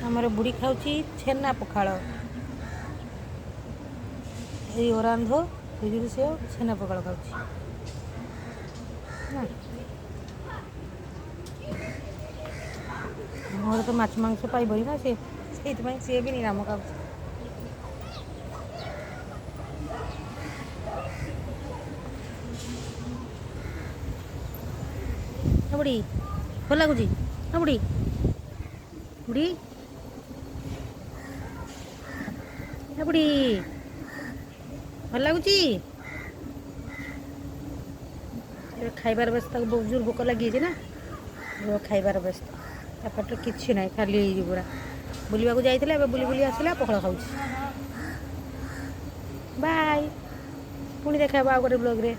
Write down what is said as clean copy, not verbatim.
ଆମର ବୁଢ଼ୀ ଖାଉଛି ଛେନା ପଖାଳ। ଏଇ ଅରାନ୍ଧ ଖଜୁରୀ ସେଓ ଛେନା ପଖାଳ ଖାଉଛି ନା। ମୋର ତ ମାଛ ମାଂସ ପାଇବନି ନା ସେ, ସେଇଥିପାଇଁ ସିଏ ବି ନିରାମ ଖାଉଛି। ବୁଢ଼ୀ, ଭଲ ଲାଗୁଛି ନା ବୁଢ଼ୀ? ବୁଢ଼ୀ ନା ବୁଢ଼ୀ, ଭଲ ଲାଗୁଛି? ଏବେ ଖାଇବାର ବ୍ୟସ୍ତ। ତାକୁ ବହୁତ ଜୋର ଭୋକ ଲାଗିଯାଇଛି ନା, ଏବେ ଖାଇବାର ବ୍ୟସ୍ତ। ତା ପେଟରେ କିଛି ନାହିଁ, ଖାଲି ହେଇଛି ପୁରା। ବୁଲିବାକୁ ଯାଇଥିଲା, ଏବେ ବୁଲି ବୁଲି ଆସିଲା, ପଖାଳ ଖାଉଛି। ବାଏ, ପୁଣି ଦେଖା ହେବ ଆଉ ଗୋଟେ ବ୍ଲଗ୍ରେ।